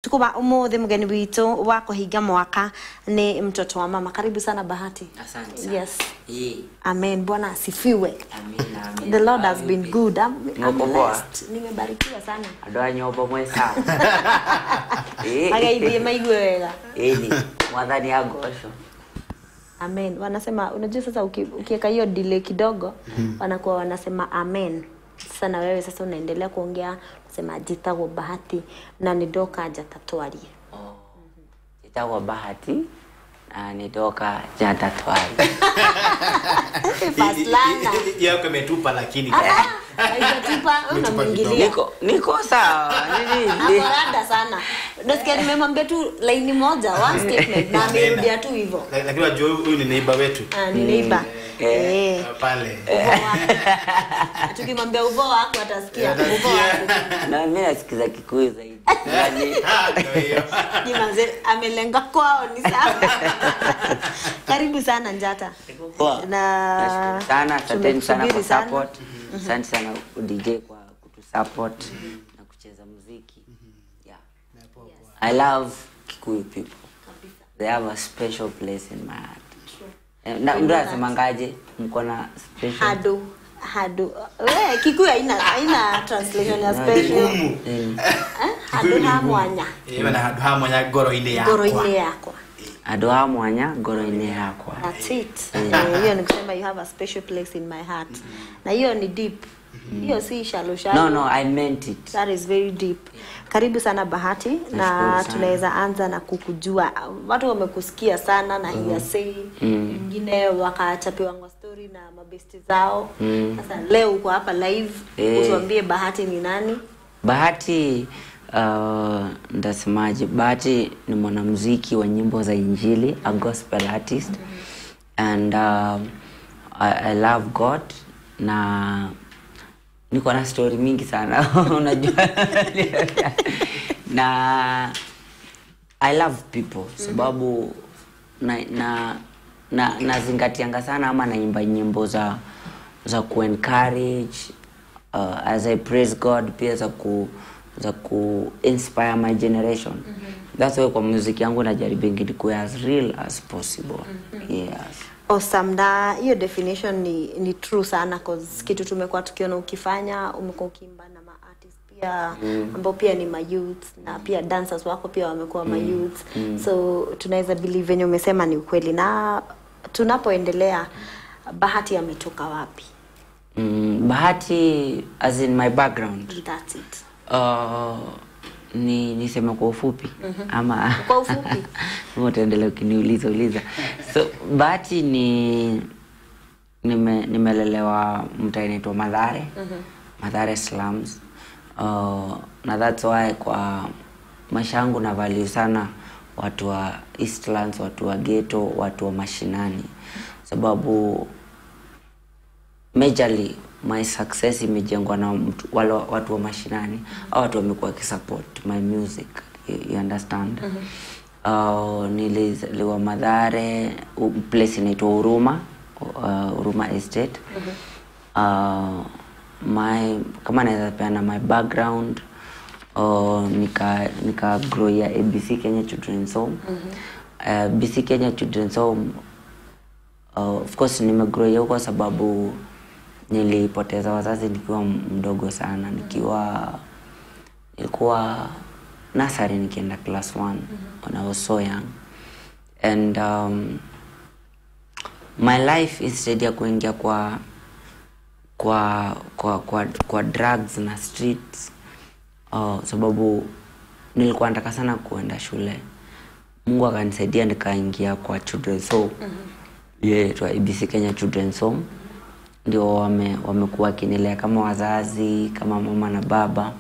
Tukuba umuthi mugeni witu wa kuhinga mwaka ni mtoto wa mama. Karibu sana Bahati. Asante sana. Yes. Yeah. Amen. Bwana asifiwe. Amen, amen. The Lord has been good. I'm blessed. Nimebarikiwa sana. Adoa nyobo mwesa. Agaithie maigue wega. Ni mwathani agocwo. Amen. Wanasema unajua sasa ukiweka hiyo delay kidogo wanakuwa wanasema amen. Sasa na wewe sasa unaendelea kuongea unasema jitagwo Bahati na nidoka jatatwarie. Oh. Jitagwo Bahati na nidoka jatatwarie. Faslana. Yako imetupa lakini. Haijatupa, unamwingilia. Niko sawa. Nini? Akorada sana. Nasikia nimemwambia tu line moja, one statement na amerudia tu hivyo. Lakini unajua huyu ni neighbor wetu. Ah, ni neighbor. Pale. Tukimwambia uvo wako atasikia uvo wako. Na mimi nasikiza Kikuyu zaidi. Ni manze amelenga kwao ni sawa. Karibu sana Njata. Na sana asanteni sana kwa support. Asante sana DJ kwa kutusupport na kucheza muziki. Yeah. I love Kikuyu people. They have a special place in my heart. Na mtu anasemangaje mko na special? Hadu. Wewe Kikuyu haina translation ya special. Hadu ha mwanya. Bana hadu ha mwanya goro-ini yakwa. Goro-ini yakwa. Hadu ha mwanya goro-ini yakwa. That's it. Hiyo ni kusema you have a special place in my heart. Na hiyo ni deep. Hiyo si shallow shallow. No, I meant it. That is very deep. Karibu sana Bahati. Na tunaweza anza na kukujua. Watu wamekusikia sana na hearsay. Wengine wakachapiwa ngwa story na mabesti zao. Sasa leo uko hapa live. Utuambie Bahati ni nani? Bahati ndasemaje? Bahati ni mwanamuziki wa nyimbo za Injili, a gospel artist. And I love God na niko na story mingi sana unajua. Na I love people sababu na nazingatianga sana ama naimba nyimbo za ku encourage as I praise God, pia za ku inspire my generation. That's why kwa music yangu najaribu kuwa as real as possible. Yes. Awesome. Na hiyo definition ni true sana cause kitu tumekuwa tukiona ukifanya, umekuwa ukiimba na ma artists pia ambao pia ni ma youth na pia dancers wako pia wamekuwa ma youth. So tunaweza believe venye umesema ni ukweli. Na tunapoendelea, Bahati ametoka wapi? Bahati as in my background. That's it. Ni niseme kwa ufupi ama kwa ufupi utaendelea ukiniuliza uliza. So Bahati ni nimelelewa mtaa inaitwa Mathare. Mathare slums. Na that's why kwa maisha yangu na value sana watu wa Eastlands, watu wa ghetto, watu wa mashinani. Sababu majorly my success imejengwa na watu wa mashinani. Au watu wamekuwa wakisupport my music, you understand? Nilizaliwa Mathare, place inaitwa Huruma, Huruma Estate. My kama naweza peana my background, nika grow ya ABC Kenya Children's Home. ABC Kenya Children's Home, of course nimegrow huko kwa sababu nilipoteza wazazi nikiwa mdogo sana. Nilikuwa nursery nikienda class 1 when I was so young. And my life instead ya kuingia kwa drugs na streets, sababu nilikuwa nataka sana kuenda shule. Mungu akanisaidia nikaingia kwa children's home. Yeah, to ABC Kenya Children's Home. Ndio wamekuwa kinilea kama wazazi, kama mama na baba.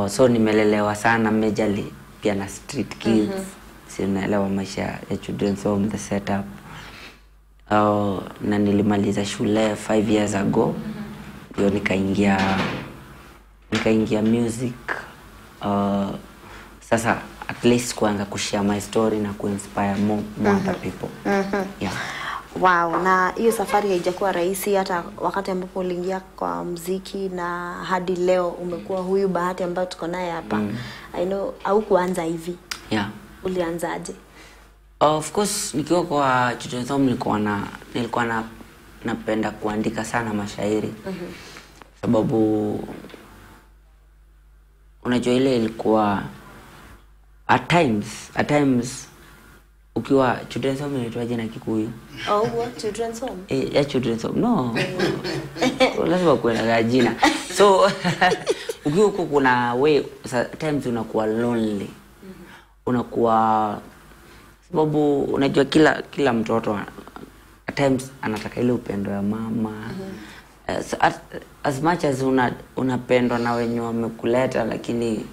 So nimelelewa sana majorly pia na street kids. Si unaelewa maisha ya children's home, the setup. Na nilimaliza shule 5 years ago. Ndio nikaingia music. Sasa at least kuanza kushare my story na kuinspire more other people. Yeah. Wow, na hiyo safari haijakuwa rahisi hata wakati ambapo uliingia kwa muziki na hadi leo umekuwa huyu Bahati ambaye tuko naye hapa. I know au kuanza hivi. Yeah. Ulianzaje? Of course nikiwa kwa Children's Home nilikuwa napenda kuandika sana mashairi. Sababu unajua ile ilikuwa at times ukiwa Children's Home inaitwaje na Kikuyu? Oh, what Children's Home? Ya Children's Home. No. Lazima kuwe na jina. So ukiwa huko kuna way times unakuwa lonely. Unakuwa sababu unajua kila mtoto at times anataka ile upendo ya mama. So as much as unapendwa na wenye wamekuleta, lakini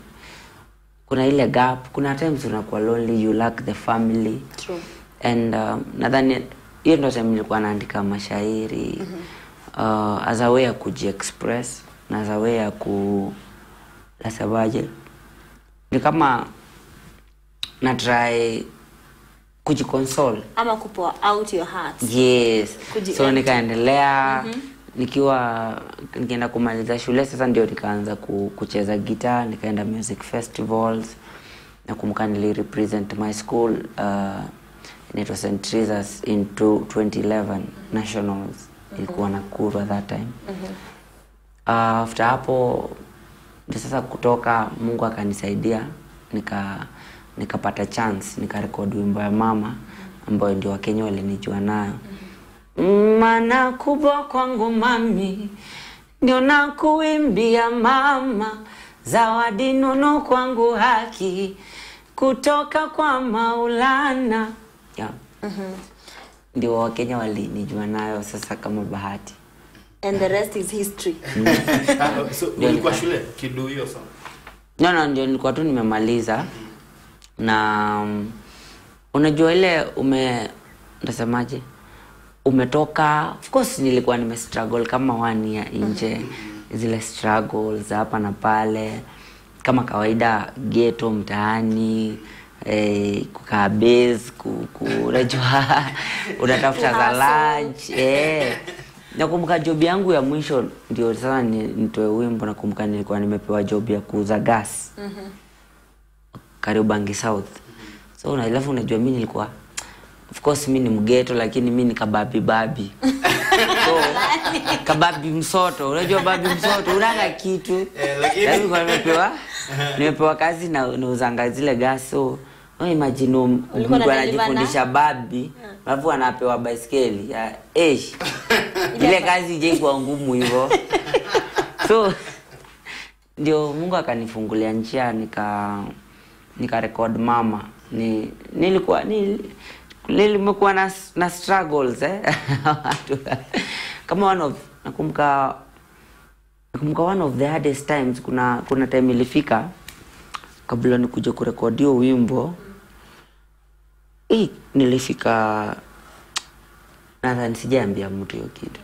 kuna ile gap, kuna times unakuwa lonely, you lack the family. True. And nadhani hiyo ndio time nilikuwa naandika mashairi. As a way ya kujiexpress na as a way ya ku lasabaje, ni kama na try kujiconsole ama kupour out your heart. Yes. So nikaendelea nikiwa nikienda kumaliza shule sasa ndio nikaanza kucheza guitar, nikaenda music festivals. Nakumbuka nili represent my school, inaitwa St. Teresa's, in 2011 nationals, ilikuwa Nakuru at that time. After hapo ndio sasa kutoka Mungu akanisaidia, nikapata chance nikarekodi wimbo ya mama ambayo ndio Wakenya walinijua nayo. Maana kubwa kwangu mami, ndio nakuimbia mama, zawadi nono kwangu haki kutoka kwa Maulana. Yeah. Ndio Wakenya walinijua nayo sasa kama Bahati. And the rest is history. Ah, so Ndio ulikuwa shule kidu hiyo song? No, ndio nilikuwa tu nimemaliza na unajua ile ndasemaje, umetoka, of course nilikuwa nime struggle kama one year nje, zile struggles za hapa na pale kama kawaida, ghetto, mtaani, kukaa base, unajua unatafuta za Kuhustle. lunch. Nakumbuka job yangu ya mwisho ndio sasa nitoe wimbo. Nakumbuka nilikuwa nimepewa job ya kuuza gas Kariobangi South. So alafu unajua mimi nilikuwa, of course mi ni mghetto, lakini mi ni kababi babi. So kababi msoto, unajua babi msoto unanga kitu. Lakini- Yaani nilikuwa nimepewa kazi na nauzanga zile gas, so oh, imagine Ulikuwa mtu unadeliver na- anajifundisha babi alafu anapewa baiskeli ya ile kazi ijaikuwa ngumu hivyo. So ndio Mungu akanifungulia njia, nika record mama. Ni nilikuwa ni nilimekuwa na struggles, kama one of nakumbuka one of the hardest times, kuna time ilifika kabla nikuja kurekodi hiyo wimbo nilifika, nadhani sijaambia mtu hiyo kitu.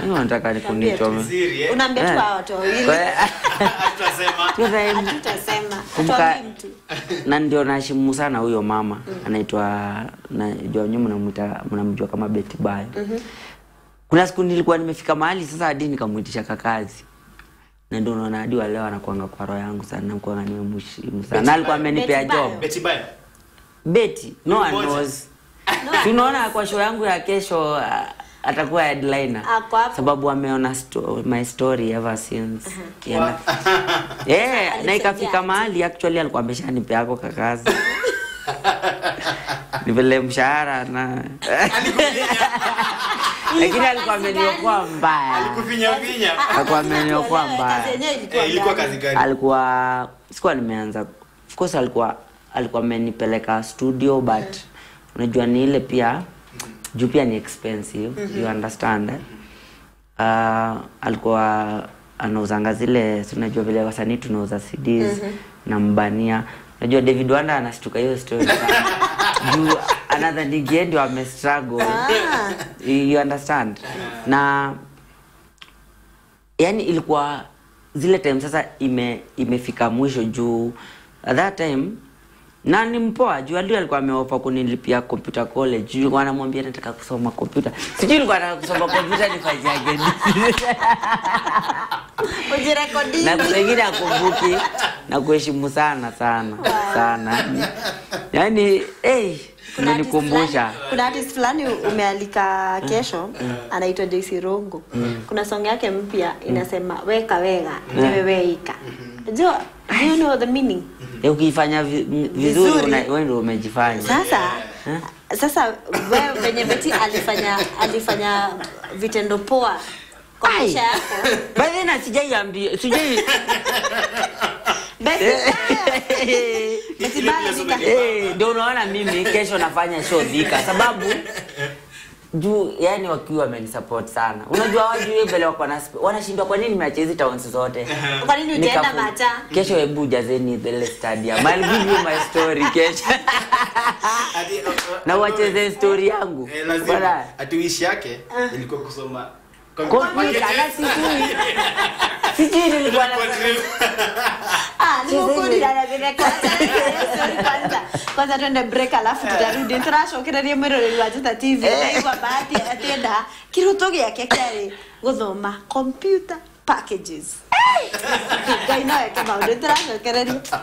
Mimi nataka nikunichome. Siri, eh? Unaambia tu hawa watu wawili. Tutasema. Hatutasema. Kumbuka, Hatuambii mtu. Na ndio naheshimu sana huyo mama, anaitwa, najua nyinyi mnamjua kama Betty Bayo. Kuna siku nilikuwa nimefika mahali sasa hadi nikamuitisha kakazi. Na ndio unaona hadi wa leo anakuanga kwa roho yangu sana, nakuanga nimemheshimu sana. Na alikuwa amenipea Betty Bayo. job. Betty Bayo. Betty, no one Mmoja. knows. Tunaona kwa show yangu ya kesho, atakuwa headliner. Ako hapo. Sababu ameona my story ever since. Yeah. Yeah, na ikafika mahali actually alikuwa ameshanipea ako kakazi. Ni vile mshahara na lakini alikuwa ameniokoa mbaya. Kufinya finya. Alikuwa ameniokoa mbaya. Kazi yenyewe ilikuwa Eh, ilikuwa gani? kazi gani? Alikuwa, sikuwa nimeanza, of course alikuwa amenipeleka studio, but unajua ni ile pia juu pia ni expensive, you understand, eh? Alikuwa anauzanga zile, si unajua vile wasanii tunauza CDs na mbania. Unajua David Wanda anashtuka hiyo story sana juu anadhani yeye ndio amestruggle, you understand? Na yani ilikuwa zile time sasa imefika mwisho juu at that time Na ni mpoa juu ndio alikuwa ameofa kunilipia computer college. Juu nilikuwa namwambia nataka kusoma computer. Sijui nilikuwa nataka kusoma computer nifanyaje nini. Ujirekodi. Na kuna wengine akumbuki na kuheshimu sana sana sana. Yaani eh Kuna artist nilikumbusha. Kuna artist fulani umealika kesho anaitwa Joyce Rongo. Kuna song yake mpya inasema weka wega niwe weika. Jo, do you know the meaning? Ukifanya vizuri Vizuri. wewe ndio umejifanya. Sasa wewe venye Betty alifanya vitendo poa kwa Ai. maisha yako. By the way na sijaiambia sijai Betty Betty baya Ndio unaona mimi kesho nafanya show Thika sababu juu yani wakiwa wamenisupport sana. Unajua wajui vile wako na wanashindwa kwa nini nimeacha hizi towns zote. Kwa nini utaenda Macha? Kesho hebu jazeni the stadium. I'll give you my story kesho. Na wacheze story yangu. Lazima. Bwana. Ati wish yake ilikuwa kusoma Computer na sijui. Sijui nilikuwa na Kwanza twende break alafu tutarudi turacokereria mwiroreri wa Njata TV ndaigua bahati atienda kiroto giake kiarĩ gũthoma computer packages. Ngai no eke maũndũ tũracokereria.